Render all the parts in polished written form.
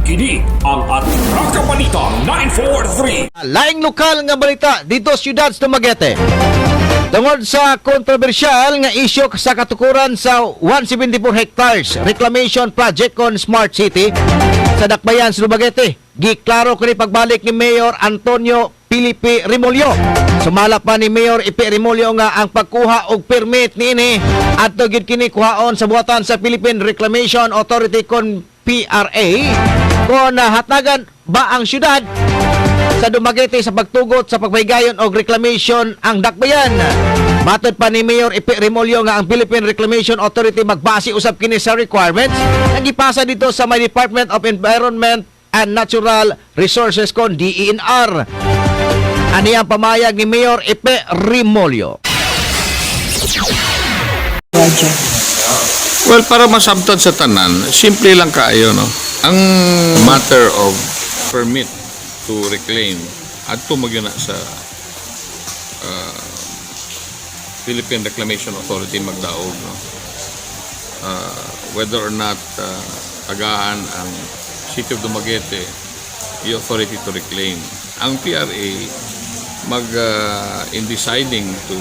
Kini ang Atraka Balita 943. Laing lokal nga balita dito siyudad sa Dumaguete. Tungod sa kontrobersyal nga isyu sa katukuran sa 174 hectares reclamation project kon Smart City sa Dakbayan sa Dumaguete, giklaro kini pagbalik ni Mayor Antonio Felipe Remollo. Sumala pa ni Mayor Ipe Remollo nga ang pagkuha og permit niini adto gyud kini kuhaon sa buhatan sa Philippine Reclamation Authority kon PRA kon hatagan ba ang syudad sa Dumaguete sa pagtugot sa pagpahigayon og reclamation ang Dakbayan. Matod pa ni Mayor Ipe Remollo nga ang Philippine Reclamation Authority magbase usab kini sa requirements nga gipasa dito sa may Department of Environment and Natural Resources kon DENR. Ani ang pamayag ni Mayor Ipe Remollo. Roger. Well, para masabtan sa tanan, simple lang kaayo, no? Ang matter of permit to reclaim adto magyud na sa Philippine Reclamation Authority magdaog, no? Whether or not tagaan ang City of Dumaguete the authority to reclaim. Ang PRA mag in deciding to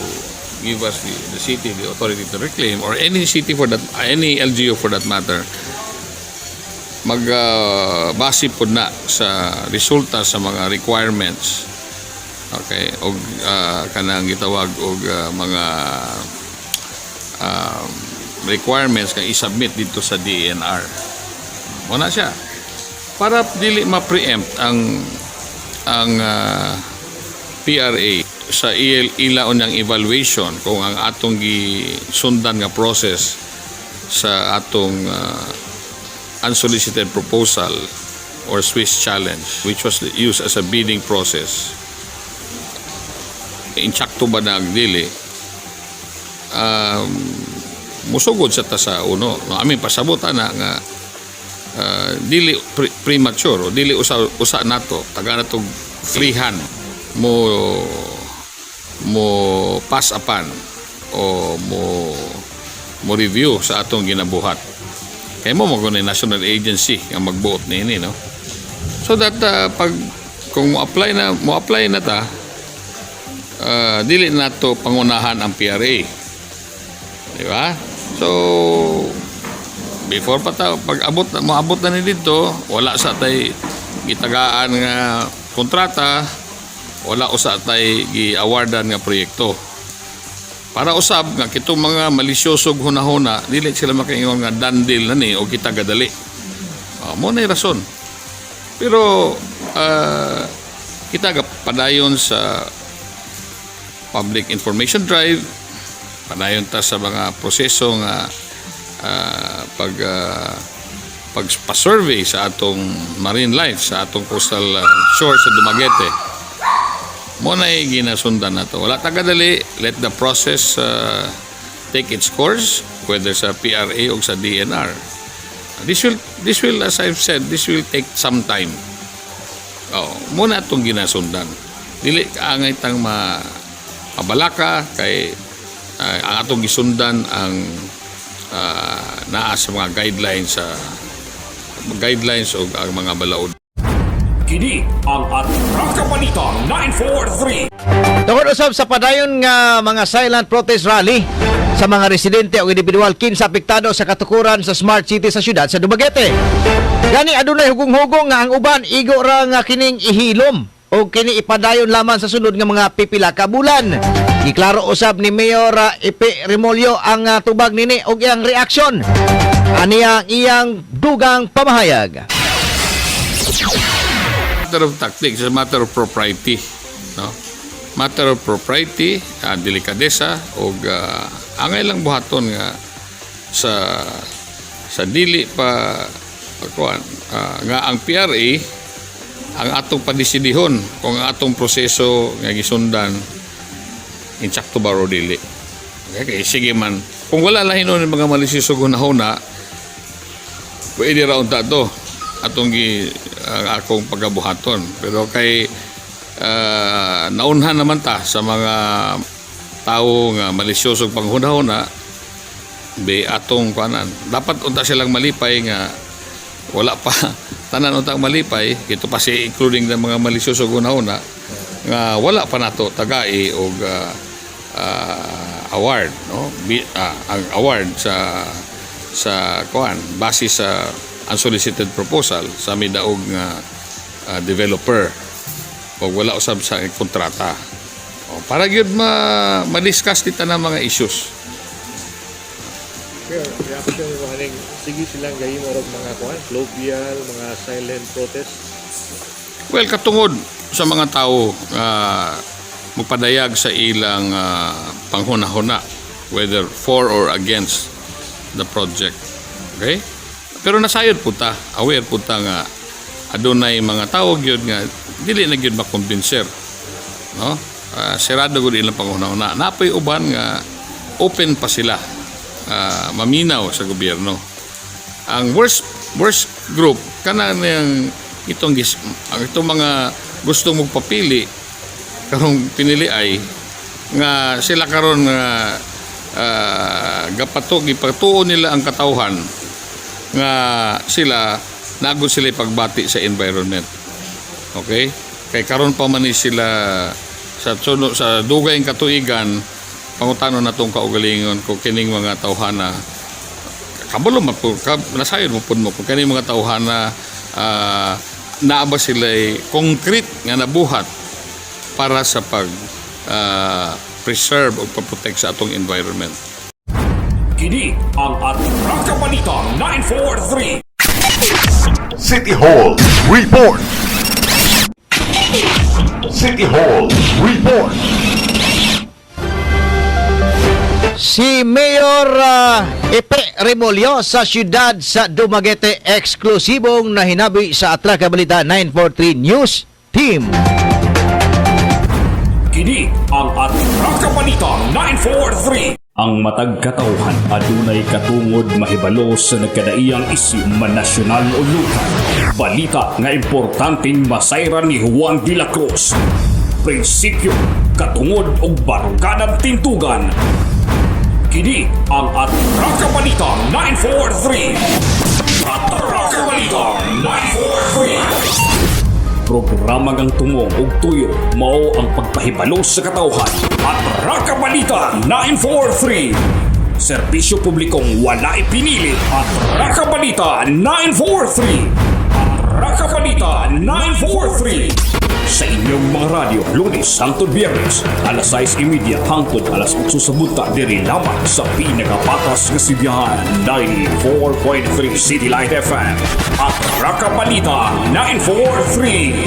give us the city the authority to reclaim, or any city for that, any LGU for that matter, mag base pod na sa resulta sa mga requirements, okay, og kanang gitawag og mga requirements nga i-submit dito sa DENR. Mo na siya para dili ma-preempt ang PRA sa ila unyang evaluation kung ang atong gisundan nga process sa atong unsolicited proposal or Swiss challenge, which was used as a bidding process, insakto ba na ang dili, musugod sa ta sa uno, no? Aming pasabot ana nga dili premature o dili usa usa nato taga na tog free hand mo mo pass upan o mo mo review sa atong ginabuhat kay mo mo national agency ang magbuot niini, no? So that pag kung mo apply na ta, dili nato pangunahan ang PRA, di ba? So before pa ta pag abot na moabot na ni dito, wala sa tay gitagaan nga kontrata, wala usa tay gi-awardan nga proyekto para usab nga kitong mga malisyosog hunahuna dili sila makaingon nga done deal na ni o kita gadali. Mo na rason, pero kita padayon sa public information drive, padayon ta sa mga proseso nga pag pa-survey sa atong marine life, sa atong coastal shore sa Dumaguete. Mo na ginasundan na to. Wala ta gadali, let the process take its course, whether sa PRA o sa DENR. This will, as I've said, this will take some time. Oh, muna atong ginasundan. Dili kaangay tang ma mabalaka kay ang atong gisundan ang naa sa mga guidelines o ang mga balaod. Kini ang Atraka Balita 943. Tungod usab sa padayon nga mga silent protest rally sa mga residente o individual kinsa apektado sa katukuran sa Smart City sa syudad sa Dumaguete. Gani adunay hugong-hugong nga ang uban igo ra nga kining ihilom o kini ipadayon lamang sa sunod nga mga pipila ka bulan. Giklaro usab ni Mayor Ipe Remollo ang tubag nini og iyang reaksyon. Aniya ang iyang dugang pamahayag. Matter of tactics, it's a matter of propriety, no? Matter of propriety, delikadesa og angay lang buhaton nga sa sa dili pa kuan nga ang PRA ang atong padisidihon kung ang atong proseso nga gisundan insakto ba o dili. Okay, kay sige man kung wala lahi nun mga malisisog hunahuna, pwede ra unta to atong gi ang akong pagabuhaton, pero kay naunhan naman ta sa mga tao nga malisyosog panghunahuna be atong kuanan, dapat unta silang malipay nga wala pa. Tanan untang malipay ito pa si including ng mga malisyoso una-una nga wala pa nato tagai og award, no? Ang award sa kuan base sa unsolicited proposal sa midaog nga developer o wala usab sa kontrata. O, para gyud ma ma-discuss kita ng mga issues. Sure, reaction mo haning sige silang gahimo og mga kuan, colloquial, mga silent protest? Well, katungod sa mga tao magpadayag sa ilang panghuna-huna whether for or against the project. Okay? Pero nasayod po ta, aware po ta nga adunay mga tao gyud nga dili na gyud makumbinser. No? Sirado gud ilang panghuna-huna. Napoy uban nga open pa sila maminaw sa gobyerno. Ang worst worst group kana niyang ang itong mga gustong magpapili karong pinili ay nga sila karon nga gapato gipatuo nila ang katawhan nga sila nagod sila pagbati sa environment. Okay? Kay karon pa man ni sila sa suno sa dugay nga katuigan, pangutano natong kaugalingon kung kining mga tawhana kabalo man po ka, nasayod mo pud mo kung kining mga tawhana naa ba sila concrete nga nabuhat para sa pag preserve o pag-protect sa atong environment. Kini ang Atraka Balita 943. City Hall Report. City Hall Report. Si Mayor Epe Remolyo sa siyudad sa Dumaguete, eksklusibong nahinabi sa Atraka Balita 943 News Team. Kini ang Atraka Balita 943. Ang matag katawhan adunay katungod mahibalo sa nagkadaiyang isyu man nasyonal o lokal. Balita nga importanteng masayran ni Juan de la Cruz. Prinsipyo, katungod og baruganan tintugan. Kini ang Atraka Balita 943. Atraka Balita 943. Programa ngang tungong ug tuyo mao ang pagpahibalo sa katawhan. Atraka Balita 943. Serbisyo publikong walay pinili. Atraka Balita 943. Atraka Balita 943. Sa inyong mga radyo, Lunes hangtod Biyernes, alas 6:30 hangtod alas 8 sa buntag, diri lamang sa pinakapatas nga sidyahan, 94.3 City Light FM. Atraka Balita 943.